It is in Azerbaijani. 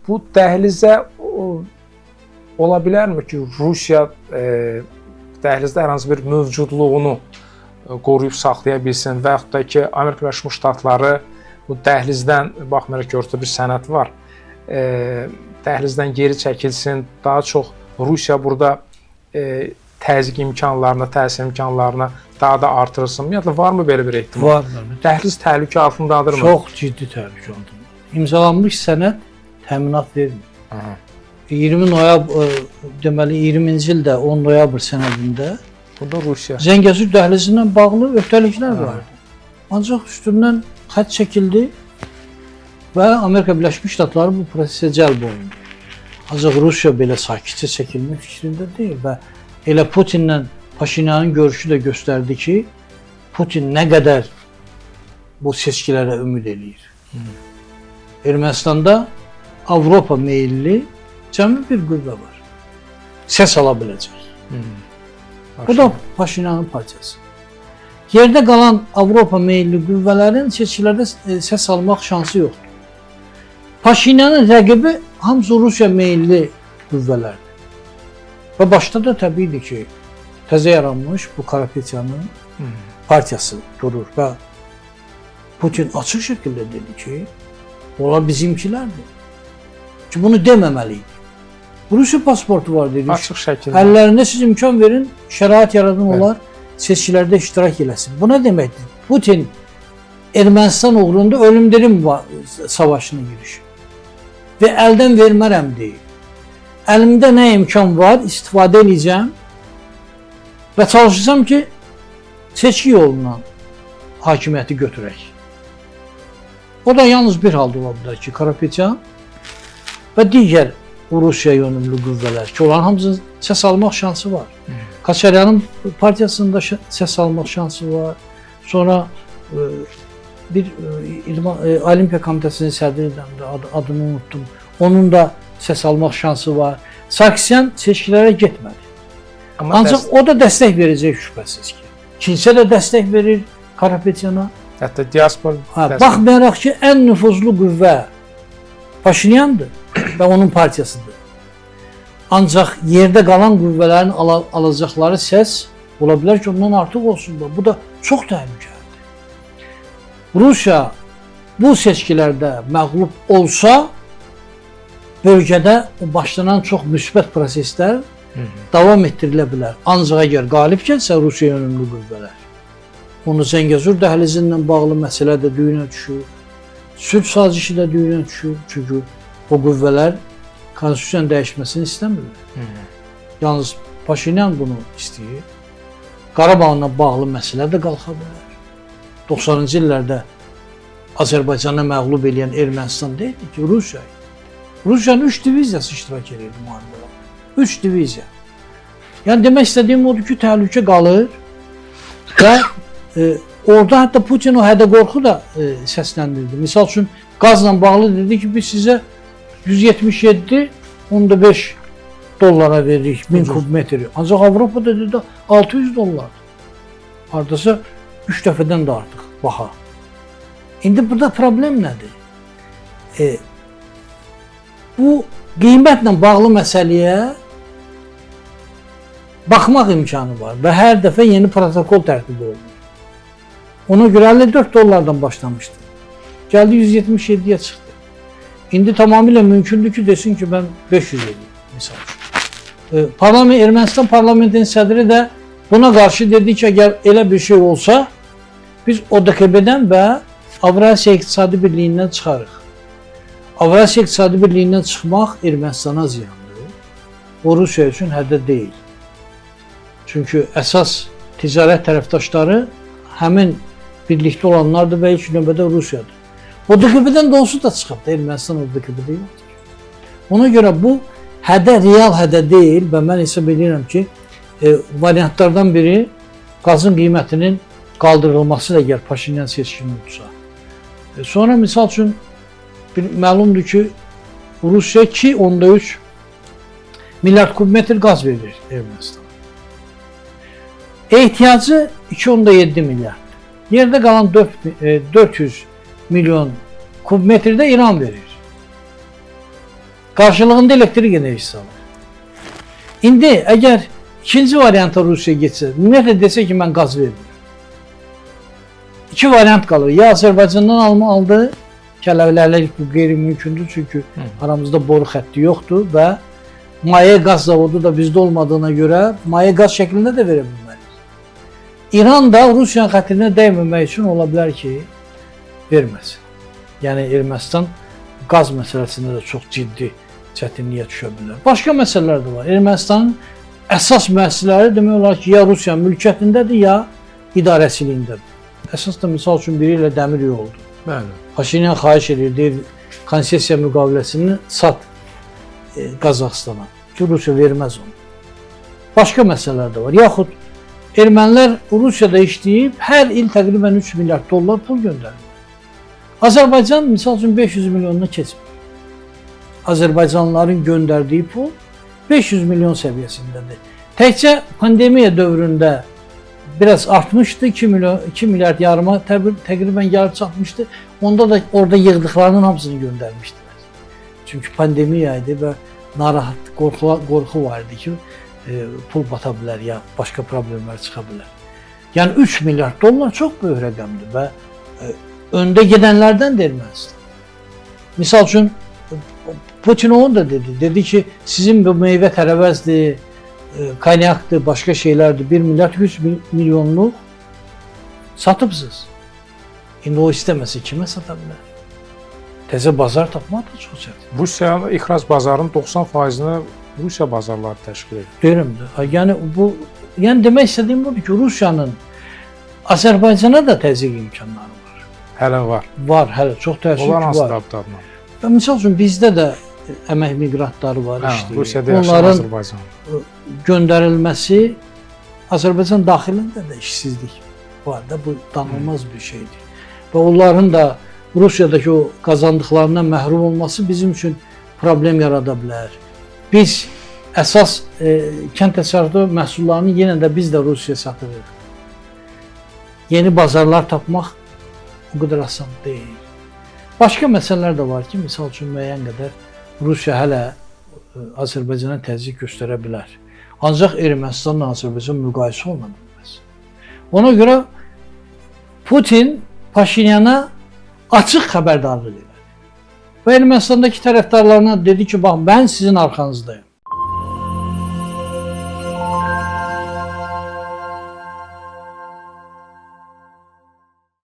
Bu dəhlizə ola bilərmi ki, Rusiya dəhlizdə hər hansı bir mövcudluğunu qoruyub saxlaya bilsin və yaxud da ki, Amerika Birləşmiş Ştatları bu dəhlizdən, baxmayaraq ki, ortada bir sənəd var, dəhlizdən geri çəkilsin, daha çox Rusiya burada təzyiq imkanlarını, təsir imkanlarını daha da artırılsın. Ümumiyyətlə varmı belə bir ehtimal? Var. Əlbəttə. Dəhliz təhlükə altındadırmı? Çox ciddi təhlükə altındadır. İmzalanmış sənəd təminat vermir. Aha. 20 noyabr, deməli 20-ci ildə 10 noyabr sənədində Bunda Rusiya. Zəngəzur dəhlizi ilə bağlı öhdəliklər vardı. Ancaq üstündən xətt çəkildi və Amerika Birləşmiş Ştatları bu prosesə cəlb olundu. Ancaq Rusiya belə sakitcə çəkilmə fikrində deyil və elə Putinlə Paşinyanın görüşü də göstərdi ki, Putin nə qədər bu seçkilərə ümid eləyir. Ermənistanda Avropa meyilli cəmi bir qüvvə var. Səs ala biləcək. Bu da Paşinyanın partiyası. Yerdə qalan Avropa meyilli qüvvələrin seçkilərdə səs almaq şansı yoxdur. Paşinyanın rəqibi hamısı Rusiya meyilli qüvvələrdir. Və başda da təbiidir ki, təzə yaranmış bu Karapetyanın partiyası durur və Putin açıq şəkildə dedi ki, onlar bizimkilərdir. Ki bunu deməməli idi. Rusiya pasportu var dedi. Açıq şəkildə. Əllərində siz imkan verin, şərait yaradın, onlar seçkilərdə iştirak eləsin. Bu nə deməkdir? Putin Ermənistan uğrunda ölüm dirim savaşına girişir. Və əldən vermərəm deyir. Əlimdə nə imkan var, istifadə edəcəm və çalışacağam ki, seçki yolundan hakimiyyəti götürək. O da yalnız bir halda ola bilər ki, Karapetyan və digər Rusiya yönümlü qüvvələr ki, onların hamısının səs almaq şansı var. Kaçaryanın partiyasında səs almaq şansı var. Sonra bir Olimpiya Komitəsinin sədri də adını unutdum. Onun da səs almaq şansı var. Sarkisyan seçkilərə getmədi. Amma Ancaq o da dəstək verəcək şübhəsiz ki. Kilsə də dəstək verir Karapetyana. Hətta diaspor Baxmayaraq ki, ən nüfuzlu qüvvə Paşinyandır və onun partiyasıdır. Ancaq yerdə qalan qüvvələrin alacaqları səs ola bilər ki, ondan artıq olsun da. Bu da çox təhlükəlidir. Rusiya bu seçkilərdə məğlub olsa, bölgədə o başlanan çox müsbət proseslər davam etdirilə bilər. Ancaq əgər qalib gəlsə Rusiya yönümlü qüvvələr, onu Zəngəzur dəhlizi ilə bağlı məsələ də düyünə düşür. Sülh sazişi də düyünə düşür. Çünki o qüvvələr konstitusiyanın dəyişməsini istəmirlər. Yalnız Paşinyan bunu istəyir. Qarabağla bağlı məsələ də qalxa bilər. 90-cı illərdə Azərbaycanı məğlub eləyən Ermənistan deyildi ki, Rusiya idi. Rusiyanın 3 diviziyası iştirak edirdi müharibələrdə. 3 diviziya. Yəni demək istədiyim odur ki, təhlükə qalır və orada hətta Putin o hədə qorxu da səsləndirdi. Misal üçün qazla bağlı dedi ki, biz sizə 177,5 dollara veririk 1000 kub metri. Ancaq Avropada dedi 600 dollardır. Hardasa 3 dəfədən də artıq baha. İndi burada problem nədir? Bu qiymətlə bağlı məsələyə baxmaq imkanı var və hər dəfə yeni protokol tərtib olunur. Ona görə 54 dollardan başlamışdı. Gəldi 177-yə çıxdı. İndi tamamilə mümkündür ki, desin ki, mən 500 edeyim, misal üçün. Ermənistan parlamentinin sədri də buna qarşı dedi ki, əgər elə bir şey olsa, biz ODKB-dən və Avrasiya İqtisadi Birliyindən çıxarıq. Avrasiya İqtisadi Birliyindən çıxmaq Ermənistana ziyandır. O Rusiya üçün hədə deyil. Çünki əsas ticarət tərəfdaşları həmin birlikdə olanlardır və ilk növbədə Rusiyadır. ODKB-dən də onsuz da çıxıb da, Ermənistan ODKB-də yoxdur. Ona görə bu hədə real hədə deyil və mən hesab edirəm ki, variantlardan biri qazın qiymətinin qaldırılması da əgər Paşinyan seçkini utsa. Sonra misal üçün bir, məlumdur ki, Rusiya 2,3 milyard kubmetr qaz verir Ermənistana. Ehtiyacı 2,7 milyard. Yerdə qalan 400 milyon kubmetr də İran verir. Qarşılığında elektrik enerjisi alır. İndi əgər ikinci varianta Rusiya getsə, ümumiyyətlə desə ki, mən qaz vermirəm. İki variant qalır. Ya Azərbaycandan alma aldı, ki, hələlik bu qeyri-mümkündür, çünki aramızda boru xətti yoxdur və maye qaz zavodu da bizdə olmadığına görə maye qaz şəklində də verə bilmərik. İran da Rusiyanın xətrinə dəyməmək üçün ola bilər ki, verməsin. Yəni Ermənistan qaz məsələsində də çox ciddi çətinliyə düşə bilər. Başqa məsələlər də var. Ermənistanın əsas müəssisələri demək olar ki, ya Rusiyanın mülkiyyətindədir, ya idarəçiliyindədir. Əsas da misal üçün biri ilə dəmir yoludur. Bəli. Paşinyan xahiş edir, deyir, konsessiya müqaviləsini sat Qazaxstana. Ki Rusiya verməz onu. Başqa məsələlər də var. Yaxud ermənilər Rusiyada işləyib hər il təqribən 3 milyard dollar pul göndərirlər. Azərbaycan misal üçün 500 milyonuna keçmir. Azərbaycanlıların göndərdiyi pul 500 milyon səviyyəsindədir. Təkcə pandemiya dövründə biraz artmışdı, 2 milyon 2 milyard yarıma təqribən gəlib çatmışdı. Onda da orada yığdıqlarının hamısını göndərmişdilər. Çünki pandemiya idi və narahat, qorxu var idi ki, pul bata bilər ya başqa problemlər çıxa bilər. Yəni 3 milyard dollar çox böyük rəqəmdir və öndə gedənlərdən də Ermənistan. Misal üçün Putin onu da dedi. Dedi ki, sizin bu meyvə tərəvəzdir, kanyakdır, başqa şeylərdir. 1 milyard 100 milyonluq satıbsınız. İndi o istəməsə kimə sata bilər? Təzə bazar tapmaq da çox çətin. Rusiyanın ixrac bazarının 90%-ni Rusiya bazarları təşkil edir. Deyirəm də. Yəni bu, yəni demək istədiyim budur ki, Rusiyanın Azərbaycana da təzyiq imkanları var. Hələ var. Var, hələ çox təəssüf Onlar ki, hansı var. adlarla? Və misal üçün bizdə də əmək miqrantları var, Hə, işləyir. Rusiyada yaşayan Onların Azərbaycan. göndərilməsi Azərbaycan daxilində də işsizlik var da, bu danılmaz bir şeydir. Və onların da Rusiyadakı o qazandıqlarından məhrum olması bizim üçün problem yarada bilər. Biz əsas kənd təsərrüfatı məhsullarını yenə də biz də Rusiyaya satırıq. Yeni bazarlar tapmaq o qədər asan deyil. Başqa məsələlər də var ki, misal üçün müəyyən qədər Rusiya hələ Azərbaycana təzyiq göstərə bilər. Ancaq Ermənistanla Azərbaycan müqayisə oluna bilməz. Ona görə Putin Paşinyana açıq xəbərdarlıq elədi. Və Ermənistandakı tərəfdarlarına dedi ki, bax mən sizin arxanızdayım.